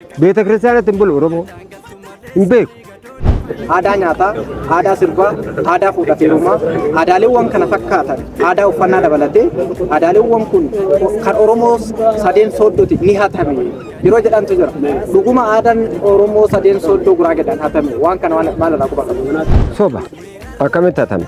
Beeta kiristaanatti hin bulu Oromoo. Hin beeku. Aadaa nyaataa, aadaa sirbaa, aadaa fuudhaaf heerumaa, aadaaleewwan kana fakkaatan, aadaa uffannaa dabalatee aadaaleewwan kun kan Oromoo sadeen sooddoti ni hatame yeroo jedhantu jira. Dhuguma aadaan Oromoo sadeen sooddoo Guraageedhaan hatame waan kana waan maal irraa quba qabu? Soba. Akkamitti hatame?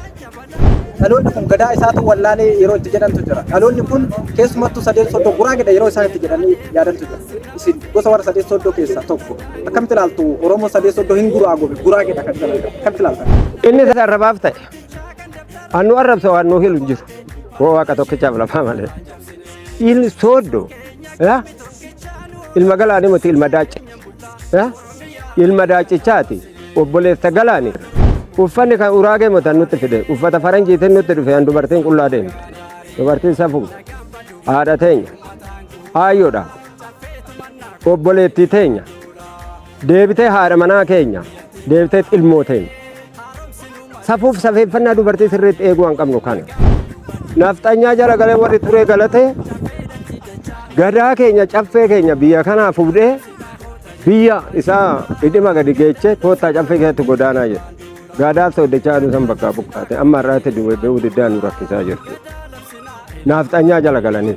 Dhaloonni kun gadaa isaatu wallaalee yeroo itti jedhantu jira. Dhaloonni kun keessumattuu sadeen sooddoo Guraageedha yeroo isaan itti jedhanii yaadantu jira. Isin gosa warra sadeen sooddoo keessaa tokko. Akkamitti ilaaltu Oromoo sadeen sooddoo hin guraagome Guraageedha kan jedhan akkamitti ilaaltan? Inni isa arrabaaf ta'e. Annu arrabsa waan nu hilu hin jiru. Hoo waaqa tokkichaaf lafaa malee. Ilmi sooddoo. Ilma galaanii miti ilma daacce. Ilma daaccichaati. Obboleessa galaani. Uffanni kan uraagee motan nutti fide. Uffata faranjiitiin nutti dhufe an dubartiin qullaa deemte. Dubartiin safuu. Haadha teenya. Aayyoodha. Obboleettii teenya. Deebitee haadha manaa keenya. Deebitee ilmoo teenya. Safuuf safeeffannaa dubartii sirriitti eeguu waan qabnu kana. Nafxanyaa jala galee warri turee galatee gadaa keenya caffee keenya biyya kanaa fuudhee biyya isaa dhidhima gadi geechee koottaa caffee keessatti godaanaa jira. Gadaa sooddichaa aduu san bakkaa buqqaate amma har'aatti du'uu diddaa nu rakkisaa jirti. Naafxanyaa jala galanii.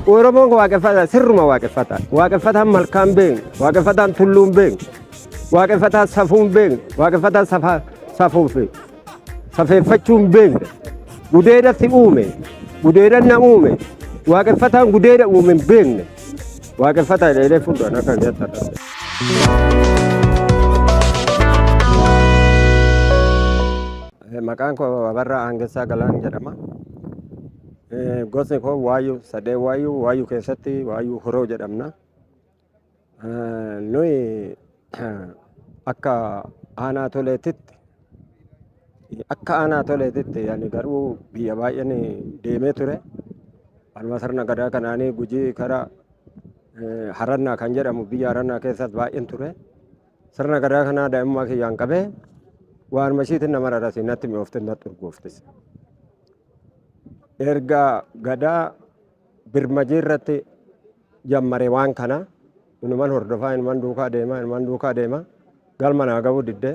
Oromoon waaqeffataa sirruma waaqeffataa. Waaqeffataan malkaan beeknu, waaqeffataan tulluun beeknu, waaqeffataan safuun beeknu, waaqeffataan safuuf safeeffachuun beeknu. Gudeedatti uume, gudeedan na uume, waaqeffataan gudeeda uume hin beekne. Waaqeffataa jedhee fuulduraan akka jettan. Maqaan koo Abarraa Aangessaa Galaan jedhama. Gosni koo Waayyuu sadee Waayyuu Waayyuu keessatti Waayyuu Horoo jedhamna. Nuyi akka aanaa toleetitti akka aanaa toleetitti ani garuu biyya baay'een deemee ture. Anuma sirna gadaa kanaanii Gujii karaa Harannaa kan jedhamu biyya Harannaa keessas baay'een ture. Sirna gadaa kanaa daa'imummaa kiyyaan qabee waanuma ishiitiin nama rarasi natti mi'oofte natti urgooftes. Erga gadaa birmajii irratti jammare waan kana inuman hordofaa inuman duukaa deema inuman duukaa deema galma naa ga'uu didde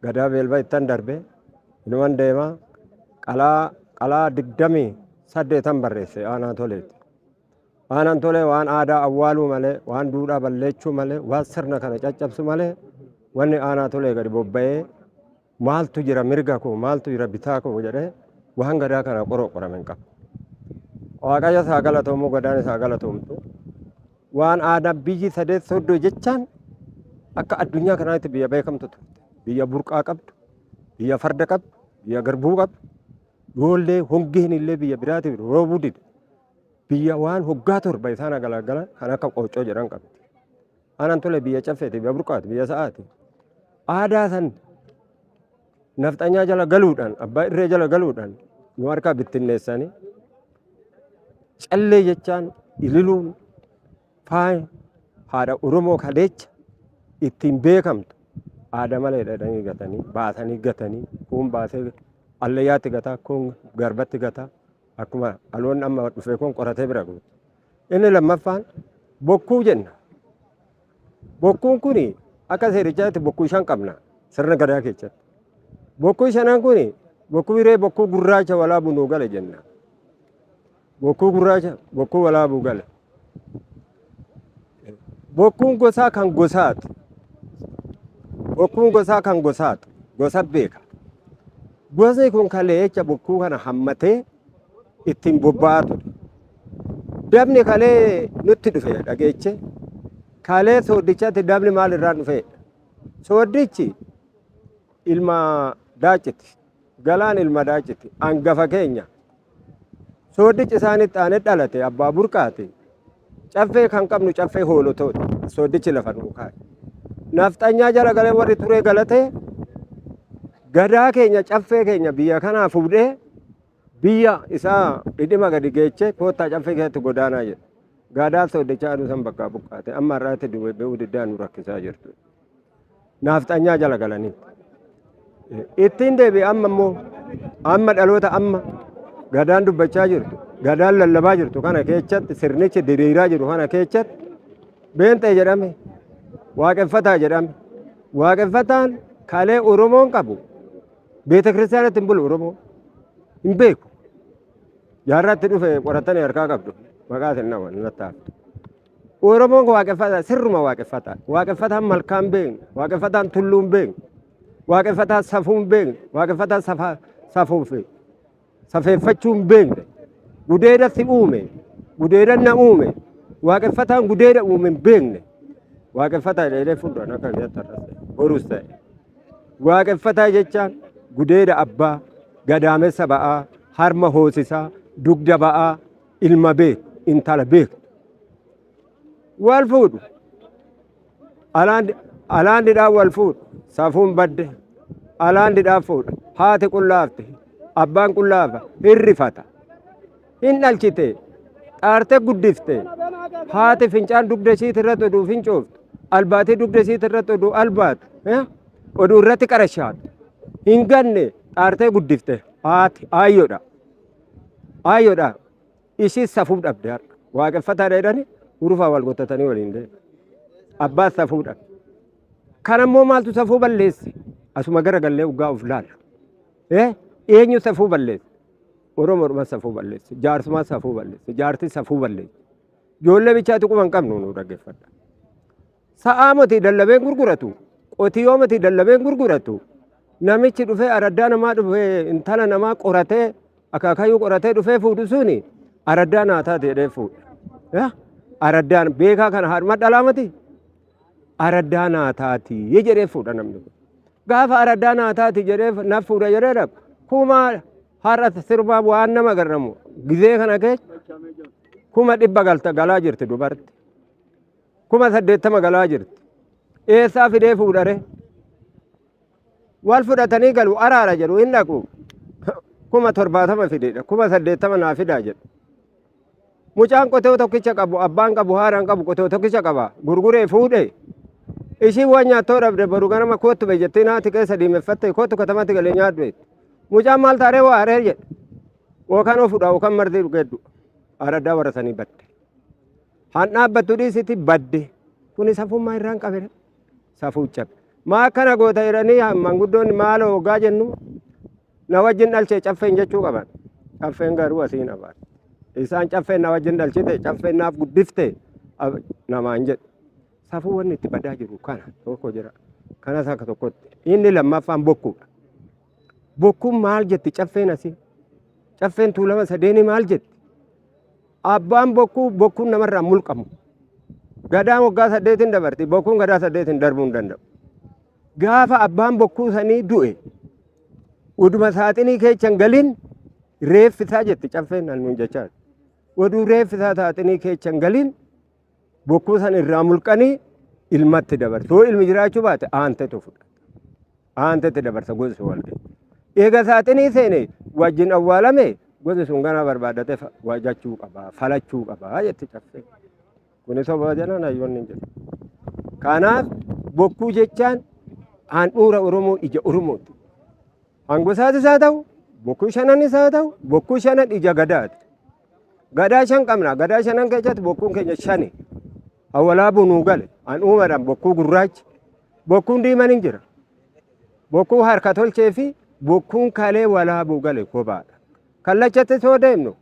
gadaa beelba ittan darbe inuman deema qalaa qalaa 28n barreesse aanaa toleeti. Aanaan tolee waan aadaa awwaaluu malee waan duudhaa balleechuu malee waan sirna kana caccabsu malee wanni aanaa tolee gadi bobba'ee maaltu jira mirga koo maaltu jira bitaa koo jedhee waan gadaa kana qoroo qorame hin qabu. Waaqayyo isaa galatoomu gadaan isaa galatoomtu waan aadaa biyyi sadeet soddoo jechaan akka addunyaa kanaatti biyya beekamtu turte. Biyya burqaa qabdu, biyya farda qabdu, biyya garbuu qabdu, yoollee hongeen illee biyya biraatiif roobuu dide. Biyya waan hoggaa 7 isaan agalagalan kan akka qooccoo jedhan qabdi. Aanaan tole biyya caffeeti, biyya burqaati, biyya sa'aati. Aadaa san nafxanyaa jala galuudhaan, abbaa irree jala galuudhaan nu harkaa bittinneessanii callee jechaan ililuun faaya haadha Oromoo kaleecha ittiin beekamtu aada malee dhadhanii gatanii baasanii gatanii kuun baasee allayyaatti gataa kuun garbatti gataa Akkuma dhaloonni amma dhufe kun qoratee bira gahu. Inni lammaffaan bokkuu jenna. Bokkuun kun akka seerichaatti bokkuu 5 qabna sirna gadaa keessatti. Bokkuu shanan kun bokkuu hiree bokkuu gurraacha walaabuu nuu gale jenna. Bokkuu gurraacha bokkuu walaabuu gale. Bokkuun gosaa kan gosaati. Bokkuun gosaa kan gosaati. Gosa beeka. Gosni kun kaleecha bokkuu kana hammatee ittiin bobba'aa ture. Dabni kalee nutti dhufe dhageeche. Kalee sooddichatti dabni maal irraa dhufe? Sooddichi ilma daacciti. Galaan ilma daacciti. Angafa keenya. Sooddichi isaanitti aanee dhalate abbaa burqaati. Caffee kan qabnu caffee hoolotooti. Sooddichi lafa nuu kaa'e. Nafxanyaa jala galee warri turee galatee gadaa keenya caffee keenya biyya kanaa fuudhee biyya isaa dhidhima gadi geechee koottaa caffee keessatti godaanaa jedhe. Gadaa sooddichaa aduu san bakkaa buqqaate amma har'aatti du'uu diddaa nu rakkisaa jirtu. Naafxanyaa jala galanii. Ittiin deebi'e amma immoo amma dhaloota amma gadaan dubbachaa jirtu gadaan lallabaa jirtu kana keessatti sirnichi diriiraa jiru kana keessatti beenxee jedhame Waaqeffataa jedhame. Waaqeffataan kalee Oromoon qabu beeta kiristaanatti hin bulu Oromoo. Hin beeku. Jaarraatti dhufe qoratanii harkaa qabdu. Maqaa isin nama nattaaf. Oromoon waaqeffataa sirruma waaqeffataa. Waaqeffataan malkaan beeknu. Waaqeffataan tulluun beeknu. Waaqeffataan safuun beeknu. Waaqeffataan safuuf safeeffachuu hin beekne. Gudeeda si uume. Gudeeda na uume. Waaqeffataan gudeeda uume hin beekne. Waaqeffataa jedhee fuulduraan akka keessatti har'as borus ta'e. Waaqeffataa jechaan gudeeda abbaa, gadaamessa ba'aa, harma hoosisaa, dugda ba'aa, ilma beeku, intala beektu. Wal fuudhu. Alaan didhaan wal fuudhu. Safuun badde. Alaan didhaan fuudha. Haati qullaafte. Abbaan qullaafa. Hirrifata. Hin dhalchite. Xaarte guddifte. Haati fincaan dugda ishiit irratti oduu fincooftu. Albaatii dugda ishiit irratti oduu albaatu. Oduu irratti qarashaatu. Hin ganne xaartee guddifte. Haati aayyoodha. Aayyoodha. Ishii safuu dhabde har'a. Waaqeffataadha jedhani hurufaa wal gottatanii waliin deemu. Abbaa safuu dhabe. Kan ammoo maaltu safuu balleesse? Asuma garagallee ugaa of laalu. Eenyu safuu balleesse? Oromoodhuma safuu balleesse. Jaarsummaa safuu balleesse. Jaartii safuu balleesse. Ijoollee bichaatu quba hin qabnu nu dhaggeeffadha. Sa'aa moti dallabeen gurguratu. Qotiyoo moti dallabeen gurguratu. Namichi dhufee araddaa namaa dhufee intala namaa qoratee akaakayyuu qoratee dhufee fuudhu suni araddaa naa taate jedhee fuudha. Araddaan beekaa kana haadhuma dhalaa miti. Araddaa naa taati jedhee fuudha namni kun. Gaafa araddaa naa taati jedhee na fuudha jedhee dhaqu. Kuma har'a sirbaa waan nama garramu gizee kana keessa 100,000 galta galaa jirti dubarti. 80,000 galaa jirti. Eessaa fidee fuudhare? Wal fudhatanii galu araara jedhu hin dhaqu. 70,000 fidedha. 80,000 naa fidaa jedhu. Mucaan qotee tokkicha qabu abbaan qabu haadhaan qabu qotee tokkicha qaba gurguree fuudhe. Ishiin waan nyaattoo dhabde boru ganama koottu be jettee naati keessa diimeffatte koottu katamatti galee nyaadhu jetti. Mucaan maal taaree waa haree jedhe. Yookaan of fudha yookaan marzii dhugee du'a. Araddaa warra sanii badde. Han dhaabbattu dhiisiti badde. Kuni safummaa irraan qabere. Safuu cabe. Maa akkana goota jedhanii manguddoonni maaloo hoggaa jennu na wajjin dhalchee caffeen jechuu qaban. Caffeen garuu asiin abaar. Isaan caffeen na wajjin dhalchite caffeen naaf guddifte namaan jedhu. Safuu wanni itti badaa jiru kana tokko jira. Kanas akka tokkotti. Inni lammaffaan bokkuudha. Bokkuun maal jetti caffeen asii? Caffeen tuulama sadeenii maal jetti? Abbaan bokkuu bokkuun namarraa mulqamu. Gadaan waggaa saddeetiin dabarti. Bokkuun gadaa saddeetiin darbuu hin danda'u. Gaafa abbaan bokkuu sanii du'e uduma saaxinii keechan galin reeffisaa jetti caffeen naannoon jechaa. Oduu reeffisaa saaxinii keechan galin bokkuu san irraa mulqanii ilmatti dabarsu. Yoo ilmi jiraachuu baate aantetu fudhata. Aantetti dabarsa gosi wal ga'e. Eega saaxinii seene wajjin awwaalame gosi sun ganaa barbaaddatee wajjachuu qaba, falachuu qaba jetti caffee. Kuni soba jedhan hayyoonni hin jedhu. Kanaaf bokkuu jechaan handhuura Oromoo ija Oromooti. Hangosaatis haa ta'u, bokkuu shananis haa ta'u, bokkuu shanan ija gadaati. Gadaa shan qabna. Gadaa shanan keessatti bokkuun keenya shani. Awwalaa bunuu gale. An uumadhaan bokkuu gurraachi. Bokkuun diimaan hin jira. Bokkuu harka tolchee fi bokkuun kalee walaabuu gale kophaadha. Kallachatti soo deemnu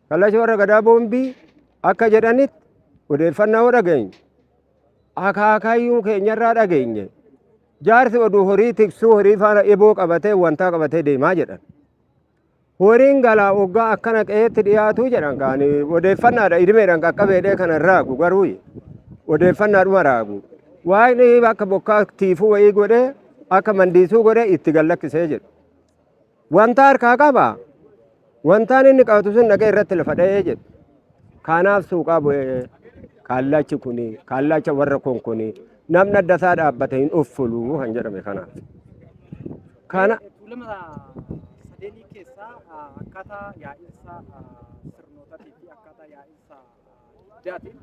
kallacha warra gadaa boombii akka jedhanitti odeeffannaa yoo dhageenye akaakayyuu keenyarraa dhageenye jaarsi oduu horii tiksuu horii faana eboo qabatee wantaa qabatee deemaa jedhan. Horiin galaa oggaa akkana qe'eetti dhiyaatuu jedhan kaani odeeffannaadha idimeedhaan qaqqabeedhee kana raagu garuu odeeffannaadhuma raagu. Waaqni akka bokkaa tiifuu wayii godhee akka mandiisuu godhee itti gallakkisee jedhu. Wanta harkaa qaba. Wantaan inni qabatu sun dhaqee irratti lafa dha'ee jedhu. Kanaaf suuqaa bu'ee kaallachi kuni kaallacha warra konkoni namni adda isaa dhaabbate hin uffulu kan jedhame kanaaf. Kana Tuulama sadeenii keessaa akkaataa yaa'insa sirnootaatii fi akkaataa yaa'insa diddaatiin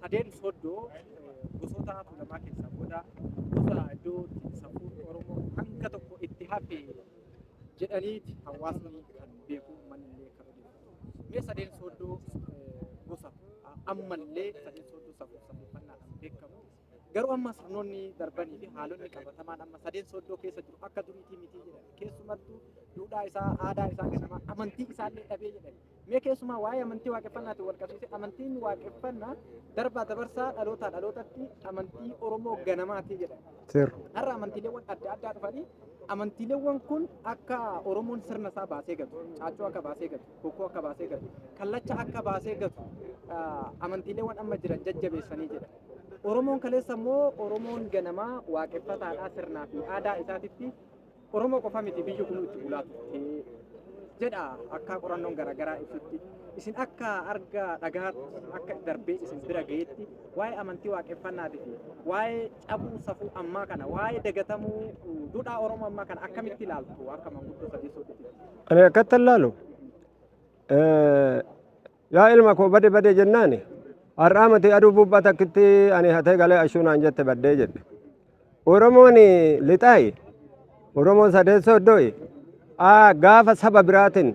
sadeen soddoo gosoota tuulamaa keessaa booda gosa iddoo safuun Oromoo hanga tokko itti hafe jedhaniiti hawaasni kan beeku uummanni kan odeeffatu. Mee sadeen soddoo gosa ammallee sadeen soddoo safuuf safeeffannaadhaan beekamu. Garuu amma sirnoonni darbanii fi haalonni qabatamaan amma sadeen sooddoo keessa jiru akka duriitii miti jedhan. Keessumattuu duudhaa isaa, aadaa isaa ganamaa, amantii isaallee dhabee jedhan. Mee keessumaa waa'ee amantii waaqeffannaatiin wal qabsiisee amantiin waaqeffannaa darbaa dabarsaa dhalootaa dhalootatti amantii Oromoo ganamaati jedhan. Sirri. Har'a amantiileewwan adda addaa dhufanii amantiileewwan kun akka Oromoon sirna isaa baasee gatu, caaccuu akka baasee gatu, bokkuu akka baasee gatu, kallacha akka baasee gatu amantiileewwan amma jiran jajjabeessanii jedha. Oromoon kaleessa immoo Oromoon ganamaa waaqeffataadhaa sirnaa fi aadaa isaatitti Oromoo qofa miti biyyi kun itti bulaa turte jedha akka qorannoon garaagaraa ibsutti. Isin akka arga dhagaatti akka darbee isin bira gaheetti waa'ee amantii waaqeffannaatii fi waa'ee cabuu safuu ammaa kana waa'ee dagatamuu duudhaa Oromoo ammaa kana akkamitti ilaaltu akka manguddoo sadii sooddotti? Ani akkatti ilaalu yaa ilma koo bade bade jennaani har'aa mati aduu bubbaa takkitti ani hatee galee ashuu naan jette baddee jedhe. Oromoon lixaayi Oromoon sadeen soddooyi gaafa saba biraatiin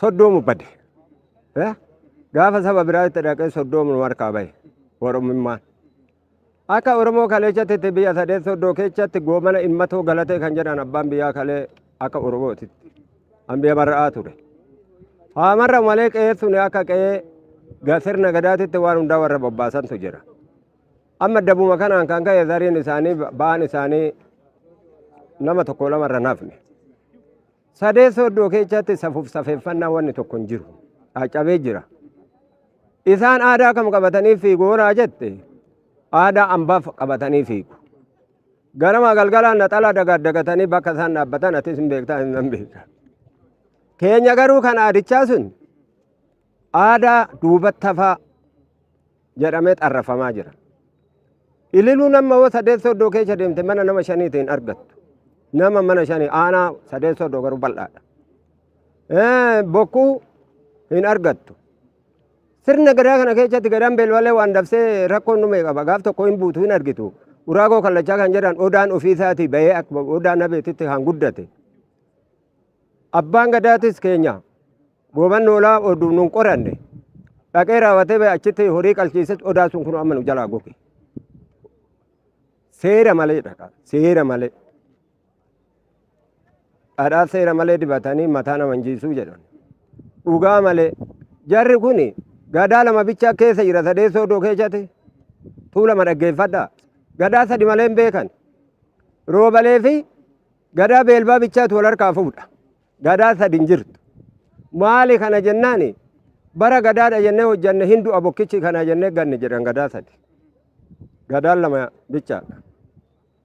soddoomu bade. Gaafa saba biraatti dhaqee soddoomu nu harkaa bahe Oromummaan. Akka Oromoo kaleechatti biyya sadeen soddoo keessatti goomana immatoo galatee kan jedhan abbaan biyyaa kalee akka Oromootitti. An biyya mar'aa ture. Haa marra malee qe'ee sun akka qe'ee sirna gadaatitti waan hundaa warra bobbaasantu jira. Amma dabuma kanaan kan ka'e zariin isaanii ba'aan isaanii nama tokko lamarra nafne. Sadee soddoo keessatti safuuf safeeffannaa wanni tokko hin jiru. Caccabee jira. Isaan aadaa kam qabatanii fiigu horaa jette aadaa ambaaf qabatanii fiigu. Ganama galgalaan naxalaa dagaaggatanii bakka isaan dhaabbatan atis hin beektaa hin beeka. Keenya garuu kan aadichaa sun aadaa duubatti hafaa jedhamee xarrafamaa jira. Ililuun amma hoo sadeen soddoo keessa deemte mana nama shaniitiin hin argattu. Nama mana shanii aanaa sadeen soddoo garuu bal'aadha. Bokkuu hin argattu. Sirna gadaa kana keessatti gadaan beelwalee waan dabsee rakkoon dhumee qaba. Gaaf tokko hin buutu hin argitu. Uraagoo kallachaa kan jedhan odaan ofiisaatii bahee akkuma odaa nabeetitti kan guddate. Abbaan gadaatis keenya gooban hoolaa oduu nun qoranne. Dhaqee raawwatee bahee achitti horii qalchiises odaa sun kun amma nu jalaa goge. Seera malee dhaqa. Seera malee. Dhadhaa seera malee dibatanii mataa nama hin jiisuu jedhan. Dhugaa malee. Jarri kun gadaa lama bichaa keessa jira sadee soodoo keessatti. Tuulama dhaggeeffadhaa. Gadaa sadi malee hin beekan. Roobalee fi gadaa beelbaa bichaatu wal harkaa fuudha. Gadaa sadi hin jirtu. Maali kana jennaani bara gadaadha jennee hojjanne hin du'a bokkichi kana jennee ganne jedhan gadaa sadi. Gadaan lama bichaadha.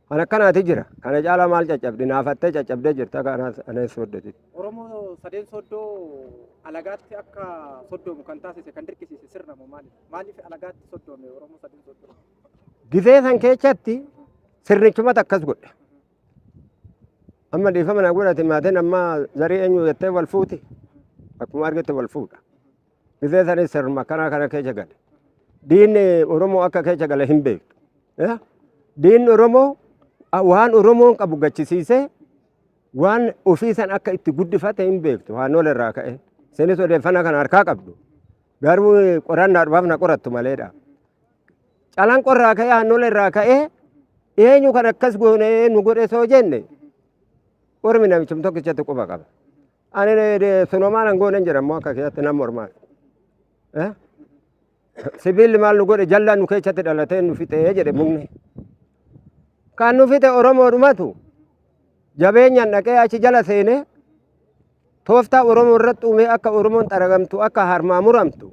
Kan akkanaati jira. Kana caalaa maal caccabdi? Naafattee caccabdee jirta akka anaa soddoti. Oromoo sadeen soddoo alagaatti akka soddoomu kan taasise kan dirqisiise sirna moo maaliif? Maaliif alagaatti soddoome Oromoo sadeen soddoo? Gizee san keessatti sirnichumatu akkas godhe. Amma dhiifama na godhate maatiin amma zarii eenyu jettee wal fuuti. Akkuma argite wal fuudha. Gizee sanis sirnuma akkanaa kana keessa gale. Diinni Oromoo akka keessa gale hin beektu. Diinni Oromoo waan Oromoon qabu gachisiisee waan ofii san akka itti guddifate hin beektu. Haanola irraa ka'e. Isinis odeeffannaa kana harkaa qabdu. Garuu qorannaadhumaaf na qorattu maleedha. Calanqo irraa ka'ee haanola irraa ka'ee eenyu kan akkas goone nu godhe soo jenne ormi namichum tokkichatti quba qaba. Ani sunomaan an goonen jedha immoo akka keessatti nama mormaa. Sibiilli maal nu godhe jallaan nu keessatti dhalatee nu fixee jedhe mukni. Kan nu fixe Oromoodhumatu jabeenyaan dhaqee achi jala seenee tooftaa Oromoo irratti uumee akka Oromoon xaragamtu akka harmaa muramtu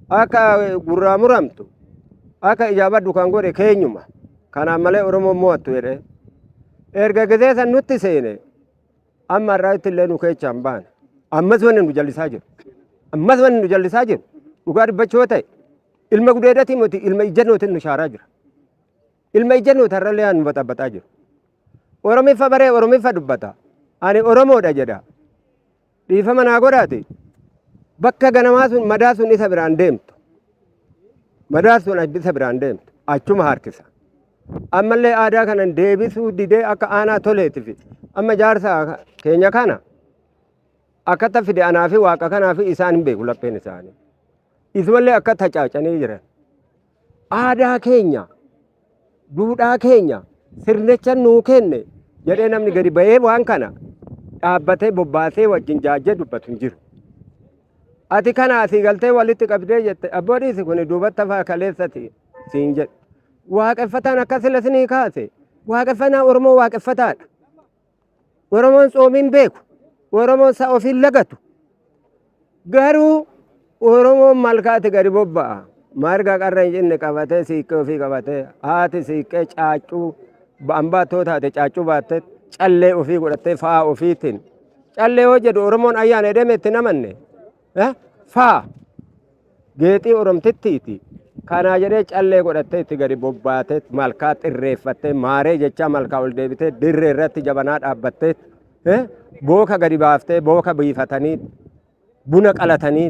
akka gurraa muramtu akka ijaa baddu kan godhe keenyuma. Kanaan malee Oromoon mo'attu jedhee. Erga gizee san nutti seene amma irraa itti illee nu keessa hin baane. Ammas wanni nu jallisaa jiru. Ammas wanni nu jallisaa jiru. Dhugaa dubbachuu yoo ta'e ilma gudeedatii miti ilma ijjannootiin nu shaaraa jira. Ilma ijjannoota irrallee nu baxabaxaa jiru. Oromiffa baree Oromiffa dubbata. Ani Oromoodha jedha. Dhiifama naa godhaati. Bakka ganamaa sun madaa sun isa biraan deemtu. Madaa sun isa biraan deemtu. Achuma harkisa. Ammallee aadaa kanan deebisuu didee akka aanaa toleetifi amma jaarsa keenya kana akkata fide anaa fi waaqa kanaa fi isaan hin beeku lapheen isaanii. Isumallee akka tacaacanii jiran. Aadaa keenya Duudhaa keenya sirnicha nuu kenne jedhee namni gadi ba'ee waan kana dhaabbatee bobbaasee wajjin jaajjee dubbatu hin jiru. Ati kana asii galtee walitti qabdee jette abboo dhiisi kun duubatti hafaa kaleessati siin jedhu. Waaqeffataan akka sila sinii kaase waaqeffannaa Oromoo waaqeffataadha. Oromoon tsoomiin beeku. Oromoon sa ofiin lagatu. Garuu Oromoon malkaatti gadi bobba'a. Marga qarra hin cinne qabatee siiqqee ofii qabatee haati siiqqee caaccuu ambaattoo taate caaccuu baattee callee ofii godhattee fa'aa ofiitiin. Callee yoo jedhu Oromoon ayyaana jedhame itti namanne. Faa geexii Oromtittiiti. Kanaa jedhee callee godhattee itti gadi bobbaatee malkaa xirreeffattee maaree jechaa malkaa ol deebitee dirree irratti jabanaa dhaabbattee booka gadi baaftee booka biifatanii buna qalatanii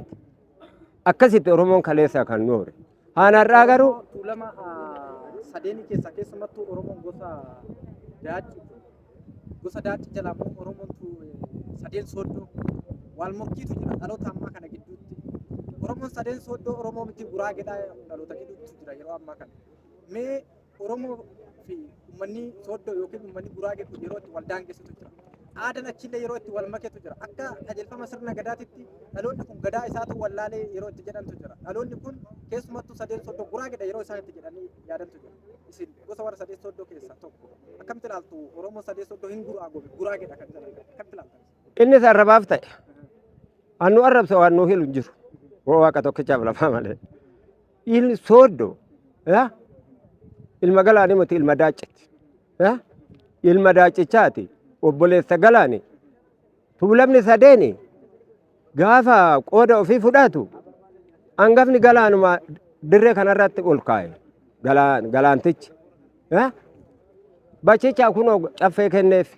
akkasitti Oromoon kaleessa kan noore. Haanarraa garuu Tuulama sadeenii keessaa keessumattuu Oromoon gosa Daacci gosa Daacci jalaa immoo Oromoon sadeen Sooddoo wal morkiitu jira dhaloota ammaa kana gidduutti. Oromoon sadeen Sooddoo Oromoo miti Guraageedha dhaloota gidduutti jira yeroo ammaa kana. Mee Oromoo fi uummanni Sooddoo yookiin uummanni Guraagee kun yeroo itti wal daangessitu jira. Aadaan achillee yeroo itti wal maketu jira. Akka qajeelfama sirna gadaatitti dhaloonni kun gadaa isaatu wallaalee yeroo itti jedhantu jira. Dhaloonni kun keessumattuu sadeen Sooddoo Guraageedha yeroo isaan itti jedhanii yaadantu jira. Isin gosa warra sadeen Sooddoo keessaa tokko. Akkamitti ilaaltu Oromoo sadeen Sooddoo hin Guraageedha kan jedhan akkamitti ilaaltan? Innis arrabaaf ta'e. Annu arrabsa waan nuu hilu hin jiru. Waaqa tokkichaaf lafaa malee. Ilmi Sooddoo ilma Galaanii miti ilma Daacciti. Ilma Daaccichaati obboleessa Galaani. Tuulamni sadeeni gaafa qooda ofii fudhatu hangafni Galaanuma dirree kanarratti ol kaa'e Galaantichi. Bachicha kunoo caffee kenneef.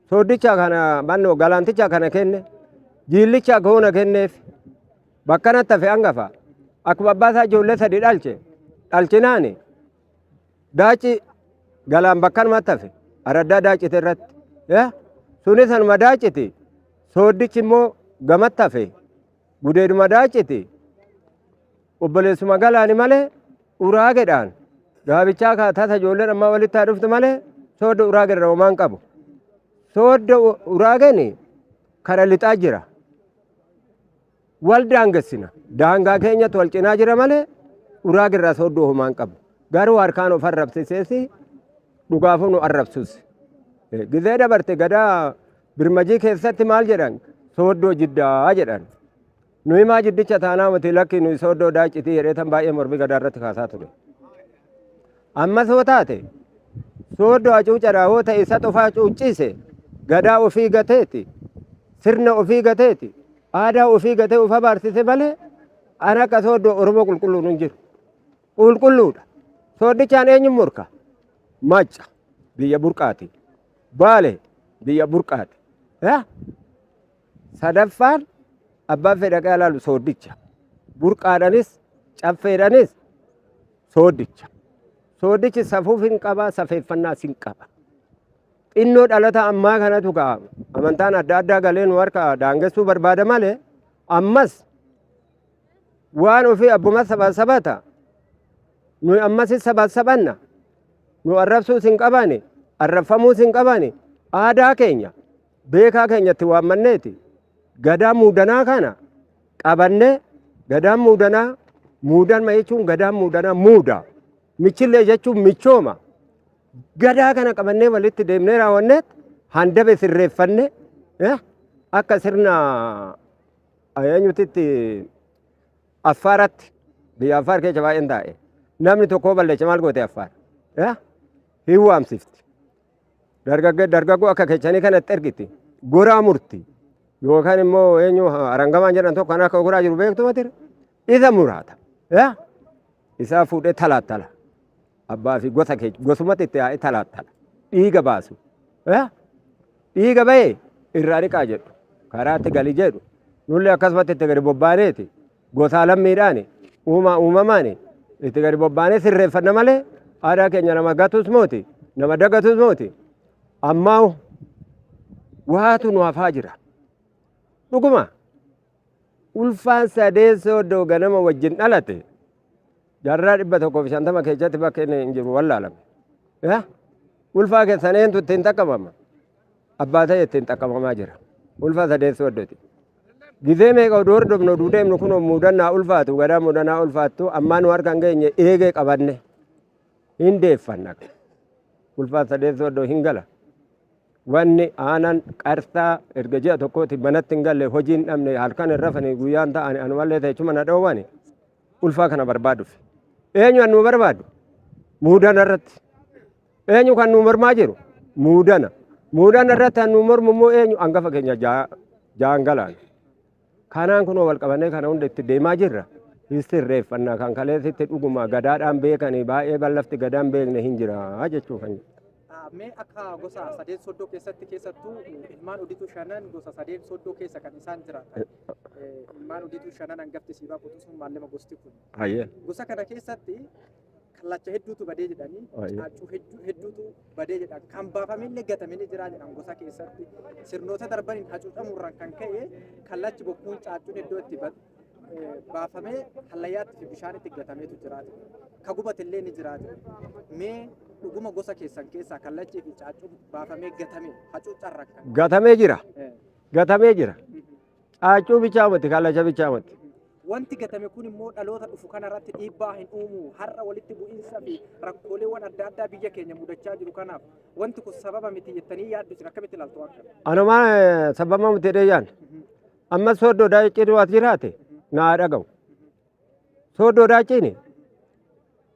Sooddicha kana mannoo Galaanticha kana kenne. Jiillicha goona kenneef. Bakkanatti hafe hangafa. Akkuma abbaa isaa ijoollee sadi dhalche. Dhalchinaani Daaci Galaan bakkanumatti hafe. Araddaa Daacite irratti. Sunis anuma Daaciti. Sooddichi immoo gamatti hafe. Gudeeduma Daaciti. Obboleessuma Galaani malee Uraagedhaan gaabichaa kaa tasa ijoolleen ammaa walitti haa dhuftu malee Sooddo Uraage irra homaan qabu. Sooddo Uraageen kara lixaa jira. Wal daangessina. Daangaa keenyatti wal cinaa jira malee Uraage irraa Sooddoo homaan qabu. Garuu harkaan of arrabsiseesi dhugaafuu nu arrabsus. Gizee dabarte gadaa Birmajii keessatti maal jedhan? Sooddoo Jiddaa jedhan. Nuyi maa Jiddicha taanaa miti lakki nuyi Sooddoo Daaccitii jedhee tan baay'ee mormii gadaa irratti kaasaa ture. Ammas hoo taate Sooddoo hacuucadhaa hoo ta'e isa xofaa hacuuccise gadaa ofii gateeti sirna ofii gateeti aadaa ofii gatee of abaarsise malee an akka Sooddoo Oromoo qulqulluun hin jiru. Qulqulluudha. Sooddichaan eenyu morka? Macca biyya burqaati. Baale biyya burqaati. Sadaffaan abbaan fedha dhaqee ilaalu Sooddicha. Burqaadhanis caffeedhanis Sooddicha. Sooddichi safuuf hin qaba, safeeffannaas hin qaba. Xinnoo dhalata ammaa kanatu ka'a. Amantaan adda addaa galee nu harka daangessuu barbaada malee ammas waan ofii abbuma sabaa sabata nuyi ammas sabaa sabanna nu arrabsuus hin qabani arrabfamuus hin qabani aadaa keenya beekaa keenya itti waammanneeti gadaa muudanaa kana qabannee gadaan muudanaa muudanma jechuun gadaan muudanaa muuda michillee jechuun michooma gadaa kana qabannee walitti deemnee raawwanneet handabe sirreeffanne akka sirna eenyutitti Affaaratti biyya Affaar keessa baay'een taa'e namni tokko balleesse maal goote Affaar hin waamsifti. Dargaggoo akka kechanii kanatti ergiti. Goraa murti. Yookaan immoo eenyu arangamaan jedhan tokko kan akka goraa jiru beektu matira. Isa muraata. Isaa fuudhee talaattala. Abbaa fi gosa kee gosumatti itti yaa'ee talaattala. Dhiiga baasu. Dhiiga bahee irraa dhiqaa jedhu. Karaatti gali jedhu. Nullee akkasumatti itti gadi bobbaaneeti. Gosaa lammiidhaani uumaa uumamaani itti gadi bobbaanee sirreeffanna malee aadaa keenya nama gatus mooti nama dagatus mooti ammaa waatu nu hafaa jira. Dhuguma ulfaan sadeen Sooddoo ganama wajjin dhalate jaarraa 150 keessatti bakka inni hin jiru wallaalame. Ulfaa keessan eentu ittiin xaqqabama? Abbaa ta'e ittiin xaqqabamaa jira. Ulfa sadeen sooddoti. Gizee meeqa oduu hordofnu oduu deemnu kunoo muudannaa ulfaatu gadaa muudanaa ulfaattu ammaa nu harka hin geenye eegee qabanne hin deeffanna. Ulfaa sadeen sooddoo hin gala. Wanni aanan qarsaa erga ji'a tokkooti manatti hin galle hojii hin dhabne halkan hin rafani guyyaan ta'ani anumallee teechuma na dhoowwani ulfaa kana barbaaduuf. Eenyu an nu barbaadu? Muudana irratti. Eenyu kan nu mormaa jiru? Muudana. Muudana irratti kan nu mormu immoo eenyu? Hangafa keenya jaan galaan. Kanaan kunoo wal qabannee kana hunda itti deemaa jirra. Hin sirreeffannaa kan kaleessitti dhuguma gadaadhaan beekanii baay'ee ballafti gadaan beekne hin jira jechuu kan. Mee akka gosa sadeen soddoo keessatti keessattuu ilmaan odituu shanan gosa sadeen soddoo keessa kan isaan jiraatan. Ilmaan odituu shanan hangafti siibaa quxisuun maallama gosti kun. Gosa kana keessatti kallacha hedduutu badee jedhanii caaccuu hedduutu badee jedhan kan baafamillee gatamee ni jira jedhan gosa keessatti sirnoota darbaniin hacuucamuurraan kan ka'e kallachi bokkuun caaccuun iddoo itti baafamee hallayyaatti fi bishaanitti gatameetu jira jedhan. Ka gubatillee ni jira jedhan. Mee dhuguma gosa keessan keessaa kallachii fi caaccuun baafamee gatame hacuucarraan kan Gatamee jira. Gatamee jira. Caaccuu bichaa miti kallacha bichaa miti. Wanti gatame kun immoo dhaloota dhufu kanarratti dhiibbaa hin uumu. Har'a walitti bu'iinsa fi rakkooleewwan adda addaa biyya keenya mudachaa jiru kanaaf wanti kun sababa miti jettanii yaaddu isin akkamitti ilaaltu waan kana? Anumaa sababa miti jedhee yaadna. Amma sooddoo daacciin as jiraate naa dhaga'u. Sooddoo daacciin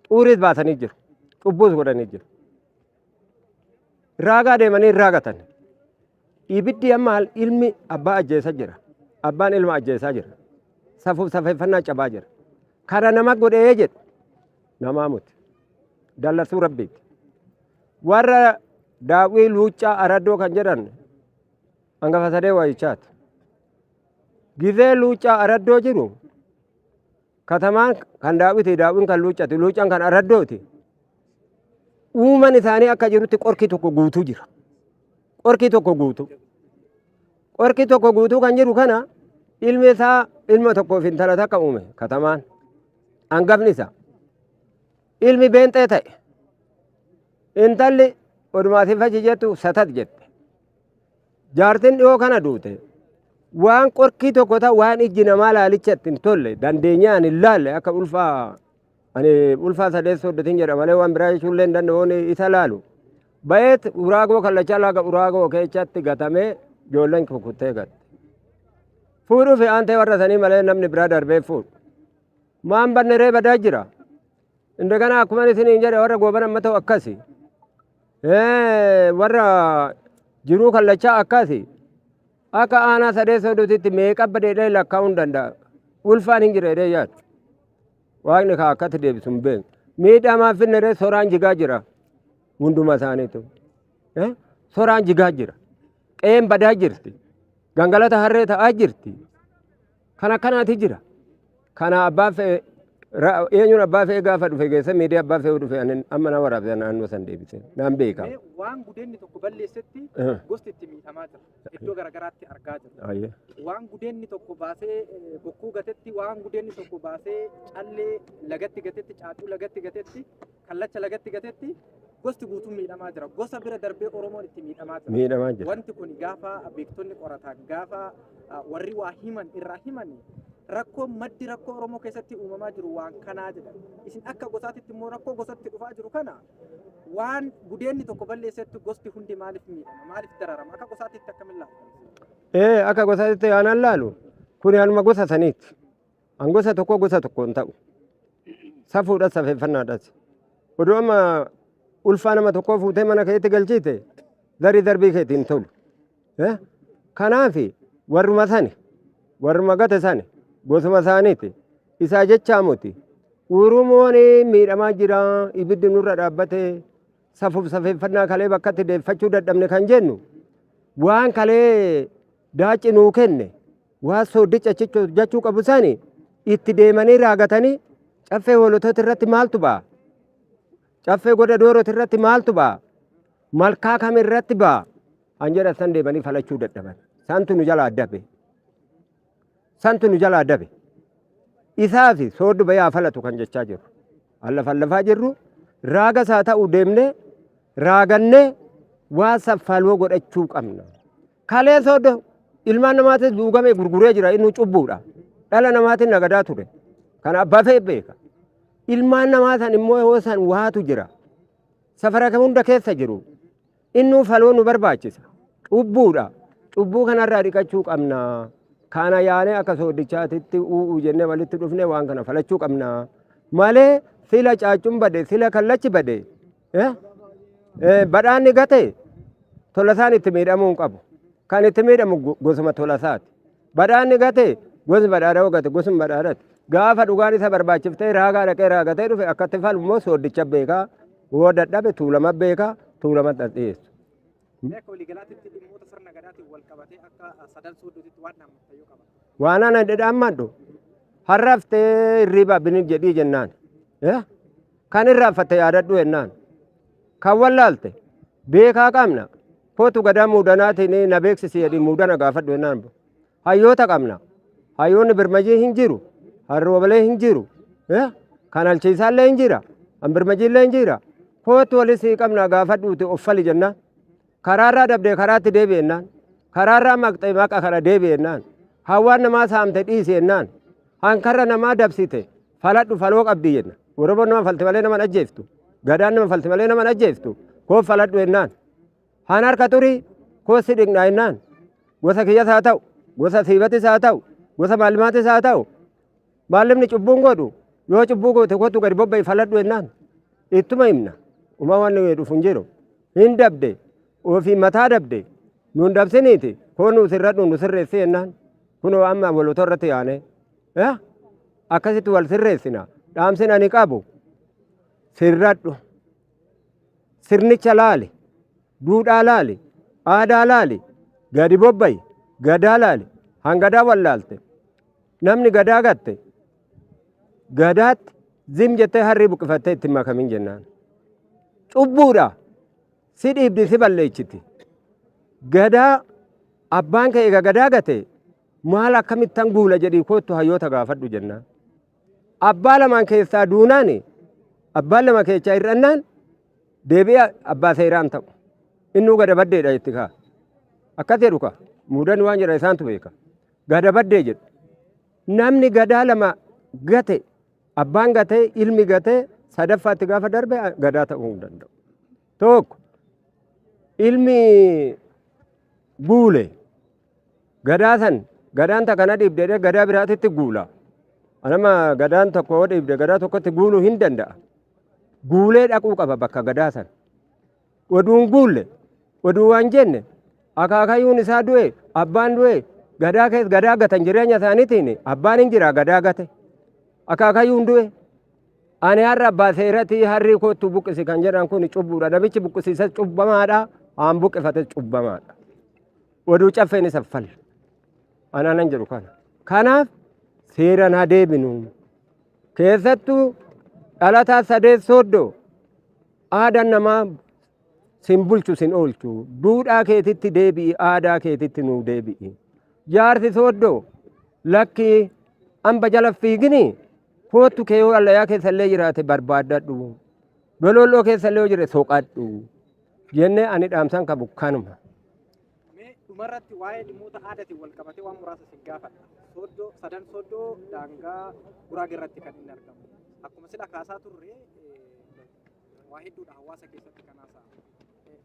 xuuriis baasanii jiru. Cubbuus godhanii jiru. Raagaa deemanii raagatan. Ibiddi amma ilmi abbaa ajjeesaa jira. Abbaan ilma ajjeesaa jira. Safuuf safeeffannaa cabaa jira. Kana nama godhee jedhu namaa muti. Dallasuu rabbiiti. Warra daawwii luuccaa araddoo kan jedhan hangafa sadee wayichaati. Gizee luuccaa araddoo jiru katamaan kan daawwiti daawwiin kan luuccati luuccaan kan araddooti. Uuman isaanii akka jirutti qorkii tokko guutuu jira. Qorkii tokko guutuu. Qorkii tokko guutuu kan jiru kana ilmi isaa ilma tokkoof intala takka uume katamaan. Hangafni isaa. Ilmi beenxee ta'e. Intalli odumaasiif achi jettu satat jette. Jaartin dhiyoo kana duute. Waan qorkii tokko ta'u waan ijji namaa laalicha itti hin tolle dandeenyee ani hin laalle akka ulfaa ani ulfaa sadeen sooddatin jedha malee waan biraa jechuullee hin danda'u isa laalu. Bayeet uraagoo kallachaa laaga uraagoo keechatti gatamee ijoolleen kukuttee gatte. Fuudhuu fi aantee warra sanii malee namni biraa darbee fuudhu. Maan banne ree badaa jira. Indagana akkuma isiniin jedhe warra goobana amma ta'u akkasi. Warra jiruu kallachaa akkasi. Akka aanaa sadee soodutitti meeqa badeedhee lakkaa'uu hin danda'a. Ulfaan hin jira jedhee yaadu. Waaqni kaa akkatti deebisu hin beeknu. Miidhaa maaf finne ree soraan jigaa jira. Hunduma isaaniitu. Soraan jigaa jira. Qe'een badaa jirti. Gangalata harree ta'aa jirti. Kan akkanaati jira. Kana abbaan fe'e eenyuun abbaa fe'e gaafa dhufe geesse miidiyaa abbaa fe'u dhufe ani amma na waraabse naannoo san deebise naan beeka. Mee waan gudeenni tokko balleessetti gosti itti miidhamaa jira. Iddoo garaagaraatti argaa jirra. Waan gudeenni tokko baasee bokkuu gatetti, waan gudeenni tokko baasee callee lagatti gatetti, caacuu lagatti gatetti, kallacha lagatti gatetti gosti guutuun miidhamaa jira. Gosa bira darbee Oromoon itti miidhamaa jira. Miidhamaa jira. Wanti kun gaafa beektonni qoratan, gaafa warri waa himan irraa himan rakkoo maddi rakkoo Oromoo keessatti uumamaa jiru waan kanaa jedhan. Isin akka gosaatitti immoo rakkoo gosatti dhufaa jiru kana waan gudeenni tokko balleessetti gosti hundi maaliif miidhama? Maaliif dararama? Akka gosaatitti akkamiin laalta? Ee akka gosaatitti aanan laalu kuni anuma gosa saniiti. An gosa tokko gosa tokko hin ta'u. Safuudhas safeeffannaadhas. Oduu amma ulfaa nama tokkoo fuutee mana keetti galchiite zarii darbii keetti hin tolu. Kanaaf warruma sani warruma gate sani gosuma isaaniiti. Isaa jechaa muti. Oromoon miidhamaa jira ibiddi nurra dhaabbate safuuf safeeffannaa kalee bakkatti deeffachuu dadhabne kan jennu waan kalee daaci nuu kenne waan sooddicha achitti hojjechuu qabu sani itti deemanii raagatanii caffee hoolotota irratti maaltu ba'a? Caffee goda doorota irratti maaltu ba'a? Malkaa kam irratti ba'a? An jedhan san deemanii falachuu dadhaban. Santu nu jalaa dabe. Santu nu jalaa dabe. Isaafi sooddu bayaa falatu kan jechaa jirru. Allafallafaa jirru raagas haa ta'u deemnee Raagannee waa saffaloo godhachuu qabna. Kalee sooddo ilmaan namaatis duugamee gurguree jira inni cubbuudha. Dhala namaatiin nagadaa ture. Kana abbaa fe'e beeka. Ilmaan namaa san immoo yoo san waatu jira. Safara hunda keessa jiru. Innuu faloo nu barbaachisa. Cubbuudha. Cubbuu kanarraa dhiqachuu qabna. Kana yaanee akka sooddichaatitti u'uu jennee walitti dhufnee waan kana falachuu qabna. Malee sila caaccuun bade, sila kallachi bade, badhaanni gate tolasaan itti miidhamuu hin qabu. Kan itti miidhamu gosuma tolasaati. Badhaanni gate gosni badhaadha yoo gate gosuma badhaadhati. Gaafa dhugaan isa barbaachiftee raagaa dhaqee raagatee dhufe akkatti falu immoo sooddicha beekaa. Yoo dadhabe tuulama beekaa tuulama dhiyeessu. Mee akka waliigalaatitti dhimmoota sirna gadaatiin wal qabatee akka sadan sooddootitti waan dhaammattan yoo qabaattan. Waan ana dhadhaammadhu harraftee hirriba binin jedhii jennaan. Kan irraanfatte yaadadhu jennaan. Kan wallaalte beekaa qabna. Kootu gadaa muudanaatiin na beeksisi jedhii muudana gaafadhu jennaan. Hayyoota qabna. Hayyoonni birmajii hin jiru. Harroobalee hin jiru. Kan alchiisaallee hin jira. Kan birmajiillee hin jira. Kootu walis qabna gaafadhuuti of fali jennaan. Karaarraa dabdee karaatti deebi jennaan. Karaarraa maqxee maqa kana deebi jennaan. Hawwaan namaa saamte dhiisi jennaan. Hankarra namaa dabsite faladhu faloo qabdi jenna. Oromoon nama falti malee nama hin ajjeeftu. Gadaan nama falti malee nama hin ajjeeftu. Koo faladhu jennaan. Haan harka xurii koo si dhiqnaa jennaan. Gosa kiyyas haa ta'u, gosa siibatis haa ta'u, gosa maallimaatis haa ta'u. Maallimni cubbuun godhu yoo cubbuu goote kootu gadi bobba'i faladhu jennaan. Ittuma himna. Uma waan dhufu hin jiru. Hin dabde ofii mataa dabde nuun dabsiniiti koo nu sirradhu nu sirreessi jennaan. Kunoo amma walota irratti yaane. Akkasitti wal sirreessina. Dhaamsin ani qabu sirradhu. Sirnicha laali. Duudhaa laali. Aadaa laali. Gadi bobba'i. Gadaa laali. Hangadaa wallaalte. Namni gadaa gatte gadaatti zim jettee harrii buqqifattee itti hin makamin jennaan. Cubbuudha. Si dhiibdi si balleechiti. Gadaa abbaan kee egaa gadaa gate maal akkamittan guula jedhii koottu hayyoota gaafadhu jennaan. Abbaa lamaan keessaa duunaan abbaan lama keessaa hir'annaan deebi'ee abbaa seeraan ta'u. Innuu gada baddeedha jetti kaa. Akkas jedhu kaa. Muudanni waan jedha isaantu beeka. Gada baddee jedhu. Namni gadaa lama gate abbaan gatee ilmi gatee sadaffaatti gaafa darbe gadaa ta'uu hin danda'u. Tokko ilmi guule gadaa san gadaan takka na dhiibde jedhee gadaa biraatitti guula. Anama gadaan tokko yoo dhiibde gadaa tokkotti guuluu hin danda'a. Guulee dhaquu qaba bakka gadaa san. Oduun guulle oduu waan jenne akaakayyuun isaa du'e abbaan du'e gadaa keessa gadaa gatan jireenya isaaniitiin abbaan hin jira gadaa gate akaakayyuun du'e. Ani har'a abbaa seeratii harrii koottu buqqisi kan jedhan kun cubbuudha. Namichi buqqisiisas cubbamaadha. Aan buqqifates cubbamaadha. Oduu caffeen isa fal. Anaa nan jedhu kana. Kanaaf seeraan haa deebinu. Keessattuu dhalataa sadeet sooddoo aadaan namaa sin bulchu sin oolchu. Duudhaa keetitti deebi'i aadaa keetitti nuu deebi'i. Jaarsi sooddoo lakkii amba jala fiigini koottu kee yoo allayaa keessa illee jiraate barbaaddadhu. Dololloo keessa illee yoo jire soqadhu. Jennee ani dhaamsan qabu kanuma. Mee dhumarratti waa'ee dhimmoota aadaatiin wal qabatee waan muraasa isin gaafadha. Sooddoo, sadan sooddoo daangaa Guraagee irratti kan inni argamu. Akkuma sila kaasaa turre waa hedduudha hawaasa keessatti kan haasa'amu.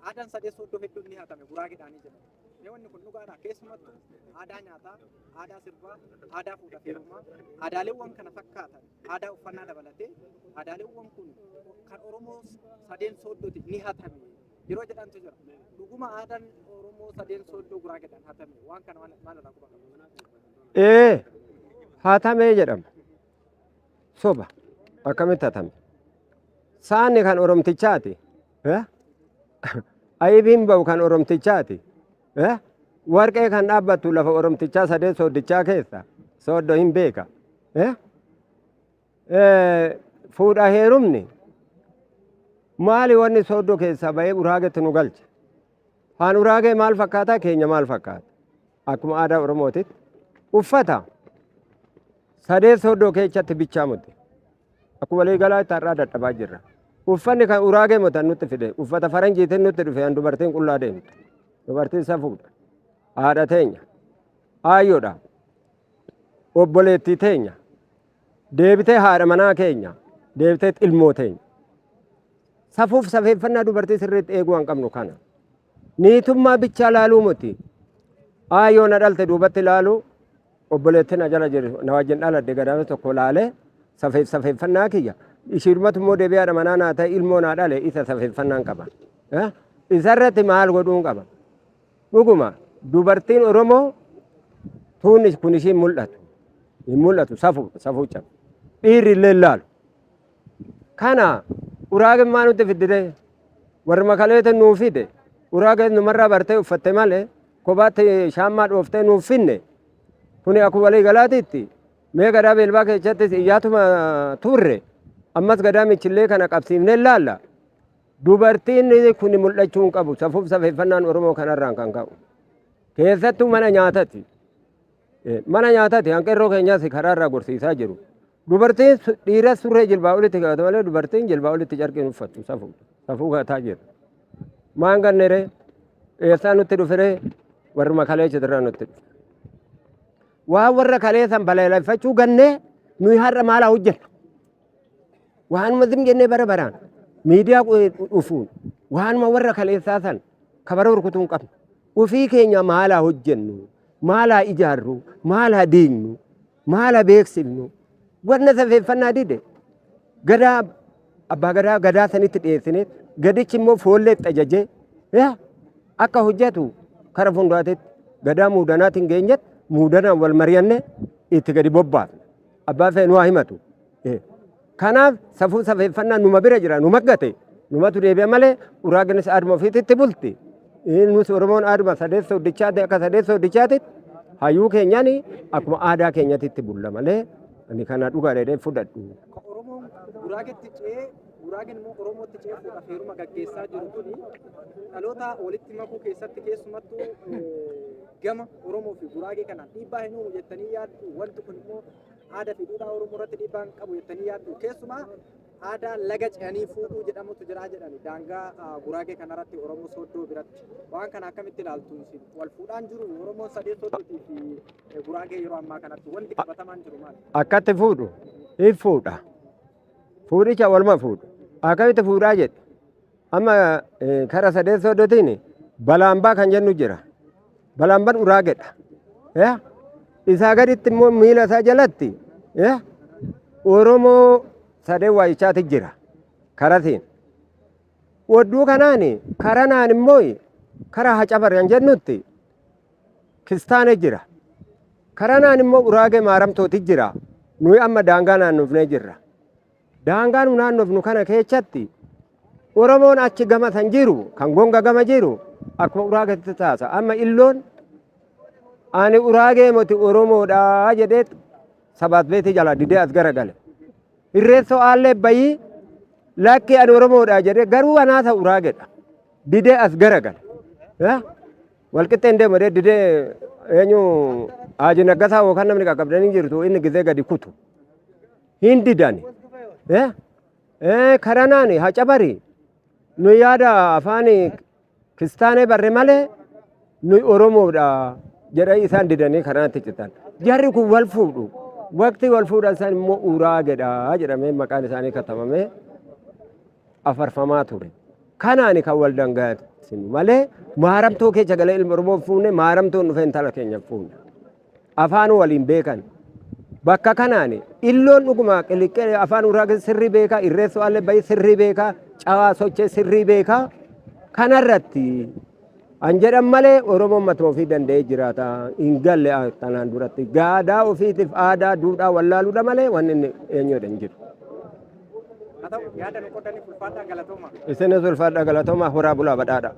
Aadaan sadee sooddoo hedduun ni hatame Guraageedhaanii jedhama. Mee wanni kun dhugaadha? Keessumattuu aadaa nyaataa, aadaa sirbaa, aadaa fuudhaa fi heerumaa, aadaaleewwan kana fakkaatan, aadaa uffannaa dabalatee aadaaleewwan kun kan Oromoo sadeen sooddooti ni hatame yeroo jedhantu jira. Dhuguma aadaan Oromoo sadeen sooddoo Guraageedhaan hatame waan kana maal irraa quba qabdu? Ee hatamee jedhama. Soba akkamitti hatame? Saanni kan Oromtichaati. Ayibiin ba'u kan Oromtichaati. Warqee kan dhaabbattu lafa Oromtichaa sadeen sooddichaa keessa sooddoo hin beeka. Fuudha heerumni maali wanni sooddoo keessaa ba'ee Uraagetti nu galche? Haan Uraagee maal fakkaata keenya maal fakkaata? Akkuma aadaa Oromootitti uffata sadeen sooddoo keessatti bichaa muti. Akkuma waliigalaatti har'aa dadhabaa jirra. Uffanni kan uraagee motan nutti fide uffata faranjiitiin nutti dhufe an dubartiin qullaa deemtu. Dubartiin safuudha. Haadha teenya. Aayyoodha. Obboleettii teenya. Deebitee haadha manaa keenya. Deebitee ilmoo teenya. Safuuf safeeffannaa dubartii sirriitti eeguu hin qabnu kana. Niitummaa bichaa laaluu miti. Aayyoo na dhalte duubatti laaluu obboleettii na jala jiru na wajjin dhaladhe gadaamessa tokko laalee safeef safeeffannaa kiyya. Ishiidhumatu immoo deebi'ee haadha manaa naa ta'e ilmoo naa dhale isa safeeffannaan qaba. Isarratti maal godhuun qaba? Dhuguma dubartiin Oromoo tuunni kun ishiin mul'atu. Hin mul'atu safuu safuu caba. Dhiirri illee hin laalu. Kana uraageen maa nutti fiddite? Warri makaleeta nuu fide. Uraageen numarraa bartee uffatte malee kophaatti shaammaa dhooftee nuuf finne. Kuni akkuma walii galaatiitti mee gadaa beelbaa keessattis iyyaatuma turre ammas gadaa michillee kana qabsiifnee laalla. Dubartiin kun mul'achuu hin qabu. Safuuf safeeffannaan Oromoo kanarraan kan ka'u. Keessattuu mana nyaatati. Mana nyaatati hanqerroo keenyas karaarraa gorsiisaa jiru. Dubartiin dhiira surree jilbaa olitti kaa'atu malee dubartiin jilbaa olitti carqiin uffattu safuu. Safuu kaataa jiru. Maan ganneree eessaa nutti dhuferee warruma kaleessa irraa nutti dhufe. Waan warra kaleessan balaaleffachuu gannee nuyi har'a maalaa hojjenna? Waanuma zim jennee bara baraan miidiyaa dhufuun waanuma warra kaleessaa san kabaroo rukutuu hin qabnu. Ofii keenya maalaa hojjennu? Maalaa ijaarru? Maalaa diignu? Maalaa beeksifnu? Wanna safeeffannaa dide gadaa abbaa gadaa gadaa sanitti dhiyeessine gadichi immoo foollee itti ajajee akka hojjetu kara fuulduraatti gadaa muudanaatiin geenyetti muudanaan wal mari'anne itti gadi bobbaafne. Abbaa fe'e nu haa himatu. Kanaaf safuu safeeffannaa numa bira jira numa gate numatu deebi'a malee uraaginis aaduma ofiititti bulti. Nus Oromoon aaduma sadeet sooddichaati akka sadeet sooddichaatitti hayyuu keenyaan akkuma aadaa keenyatitti bulla malee ani kana dhugaa dheedhee fudhadhu. Ka Oromoon Guraagetti ce'ee Guraageen immoo Oromootti ce'ee fuudhaaf heeruma gaggeessaa jiru kuni dhaloota walitti makuu keessatti keessumattuu gama Oromoo fi Guraagee kanaan dhiibbaa hin uumu jettanii yaaddu. Wanti kun immoo aadaa fi duudhaa Oromoo irratti dhiibbaa hin qabu jettanii yaaddu. Keessumaa aadaa laga ce'anii fuudhuu jedhamutu jira jedhani daangaa Guraagee kanarratti Oromoo Sooddoo biratti. Waan kana akkamitti ilaaltu isin? Wal fuudhaan jiru Oromoon sadeen Sooddootii fi Guraagee yeroo ammaa kanatti wanti qabatamaan jiru maali? Akkatti fuudhu hin fuudha. Fuudhicha waluma fuudhu. Akkamitti fuudhaa jedhe. Amma kara sadeen soodotiin balaambaa kan jennu jira. Balaambaan uraagedha. Isaa gaditti immoo miila isaa jalatti Oromoo sadeen waayichaati jira. Karatiin. Wadduu kanaan karanaan immoo karaa hacabar kan jennutti kistaane jira. Karanaan immoo uraagee maaramtooti jira. Nuyi amma daangaa naannofnee jirra. Daangaa nu naannofnu kana keessatti Oromoon achi gama san jiru kan gonga gama jiru akkuma uraageetti taasa. Amma illoon ani uraagee moti Oromoodha jedhee sabaat beetii jalaa didee as garagale. Irreessoo aallee bayii lakki ani Oromoodha jedhee garuu anaasa uraagedha. Didee as garagale. Walqixxee hin deemu jedhee didee eenyu Haaji Naggasaa yookaan namni qaqqabdanii jirtu inni gizee gadi kutu. Hin didani. Karanaan hacabari nu yaada afaan kiristaanee barre malee nu Oromoodha jedhanii isaan didanii karaatti citan. Jarri kun wal fuudhu. Waqtii wal fuudhan san immoo uraagedha jedhamee maqaan isaanii katabamee afarfamaa ture. Kanaani kan wal dangaasinu malee maaramtoo keessa galee ilma Oromoo fuune maaramtoon dhufee intala keenya fuune. Afaan waliin beekan. Bakka kanaani illoon dhuguma qiliqqee afaan uraagee sirrii beekaa irreessoo allee bayii sirrii beekaa cawaa sochee sirrii beekaa kanarratti an jedhan malee Oromoon matuma ofii danda'ee jiraata hin galle tanaan duratti gaadaa ofiitiif aadaa duudhaa wallaaluudha malee wanni inni eenyudha hin jiru. Haa ta'u yaada nu qoodaniif ulfaadhaa galatooma. Isinis ulfaadhaa galatoomaa horaa bulaa badhaadha.